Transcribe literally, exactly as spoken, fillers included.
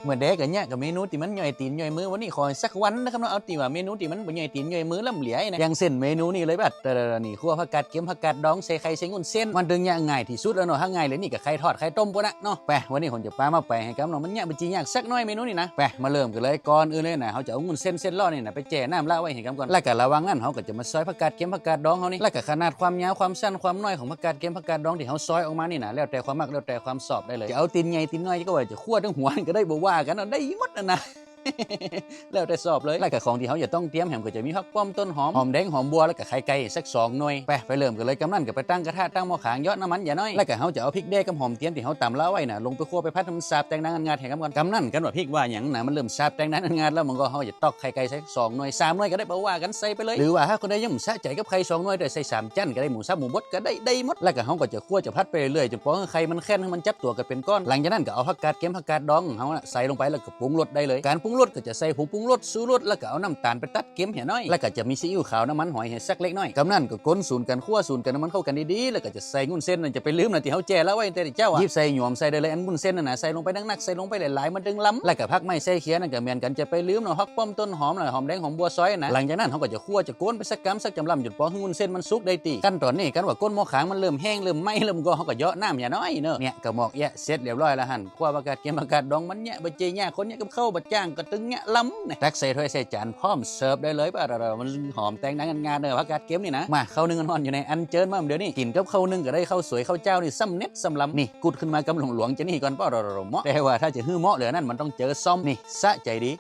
เมื่อแดกก็เยียะกับเมนูตี้มันย่อยตี๋นย่อยมือ วันนี้ขอสักวันนะครับเนาะ เอาตี้ว่าเมนูตี้มันบ่ย่อยตี๋นย่อยมือล้ำเหลือนะ อย่างเส้นเมนูนี้เลยบัด แต่นี่ คั่วผักกาดเก็มผักกาดดองใส่ไข่ใส่วุ้นเส้น มันตึงเยียะง่ายตี้สุดแล้วเนาะ ถ้าง่ายเหลือนี่ก็ไข่ทอดไข่ต้มปู้นนะเนาะ ไป วันนี้ผมจะปามาไปหื้อก้ำเนาะ มันเยียะบ่จียากสักหน้อยเมนูนี้นะ ไป มาเริ่มกั๋นเลย ก่อนอื่นเลยนะ เฮาจะเอาวุ้นเส้นเส้นล่อนี่นะ ไปแจ่น้ำละไว้หื้อก้ำก่อน แล้วก็ระหว่างนั้นเฮาก็จะมาซอยผักกาดเก็มผักกาดดองเฮานี่ แล้วก็ขนาดความยาวความสั้นความน้อยของผักกาดเก็มผักกาดดองตี้เฮาซอยออกมานี่นะ แล้วแต่ความมักแล้วแต่ความชอบได้เลย จะเอาตี๋นใหญ่ตี๋นน้อยก็ว่า จะคั่วตึงหัวก็ได้ บ่ว่ากั๋นเนาะ ได้หมดนะนะ แล้วแต่ชอบเลย แล้วก็ของตี้เฮาจะต้องเตรียมแหมก็จะมีผักป้อมต้นหอม หอมแดงหอมบัว แล้วก็ไข่ไก่สักสองหน่วย ไป ไปเริ่มกั๋นเลย ก้ำนั้นก็ไปตั้งกระทะตั้งหม้อขาง เหยาะน้ำมันหย่าน้อย แล้วก็เฮาจะเอาพริกแดงกับหอมเตียนตี้เฮาต๋ำละไว้นะ ลงไปคั่วไปผัดหื้อมันสาบแตงหน้างาดๆหื้อก้ำก่อน ก้ำนั้นก้ำว่าพริกว่าหยังนะ มันเริ่มสาบแตงหน้างาดๆแล้ว มันก็เฮาจะตอกไข่ไก่สักสองหน่วย สามหน่วยก็ได้ บ่ว่ากั๋น ใส่ไปเลย หรือว่าถ้าคนใดยังบ่สะใจ๋กับไข่สองหน่วย แต่ใส่สามจั้นก็ได้ หมูสับหมูบดก็ได้ ได้หมด แล้วก็เฮาก็จะคั่วจะผัดไปเรื่อยๆ จ๋นปอหื้อไข่มันแข็งหื้อมันจับตั๋วกั๋นเป๋นก้อน หลังจากนั้นก็เอาผักกาดเก็มผักกาดดองเฮาน่ะใส่ลงไป แล้วก็ปรุงรสได้เลย ก๋านปรุงรสก็จะใส่ผงปรุงรส ชูรส แล้วก็เอาน้ำต๋าลไปตัดเก็มหย่าน้อย แล้วก็จะมีซีอิ๊วขาวน้ำมันหอยหื้อสักเล็กน้อย ก้ำนั้นก็คนสูนกั๋น คั่วสูนกั๋น หื้อมันเข้ากั๋นดีๆ แล้วก็จะใส่วุ้นเส้นนั่น จะไปลืมนะ ตี้เฮาแจ่ละไว้แต่เจ๊าอะ หยิบใส่หยวนใส่ได้เลย อันวุ้นเส้นนั่นนะ ใส่ลงไปนักๆ ใส่ลงไปหลายๆ มันตึงล้ำ แล้วก็ผักไม้ใส่เคียงนั่นก็เหมือนกั๋น จะไปลืมเนาะ ผักป้อมต้นหอม แล้วหอมแดงหอมบัวซอยนะ หลังจากนั้นเฮาก็จะคั่วจะคนไปสักก้ำสักจ๋ำล่ำ จ๋นปอหื้อวุ้นเส้นมันสุกได้ตี้ ขั้นต๋อนนี้ก้ำว่าก้นหม้อขางมันเริ่มแห้งเริ่มไหม้แล้ว มันก็เฮาก็เหยาะน้ำหย่าน้อยเนาะ เนี่ยก็หมอกเยียะเสร็จเรียบร้อยแล้วหั้น คั่วผักกาดเก็มผักกาดดองมันเยียะบ่จียาก คนเยียะกับข้าวบ่จ้างก็ตึงเยียะล้ำนะ ตักใส่ถ้วยใส่จานพร้อมเสิร์ฟได้เลย ปะ มันหอมแตงหน้างาดๆเนาะ ผักกาดเก็มนี่นะ มา ข้าวนึ่งฮ้อนๆอยู่ในอันเจิญมาเดี๋ยวนี้ กิ๋นกับข้าวนึ่งก็ได้ ข้าวสวยข้าวเจ้านี่ส่ำเน็ตส่ำล้ำ นี่กุดขึ้นมาก้ำหลวงๆ จะนี่ก่อน ปะ เหมาะ แต่ว่าถ้าจะหื้อเหมาะเหลือนั้น มันต้องเจอส้มนี่ สะใจ๋ดี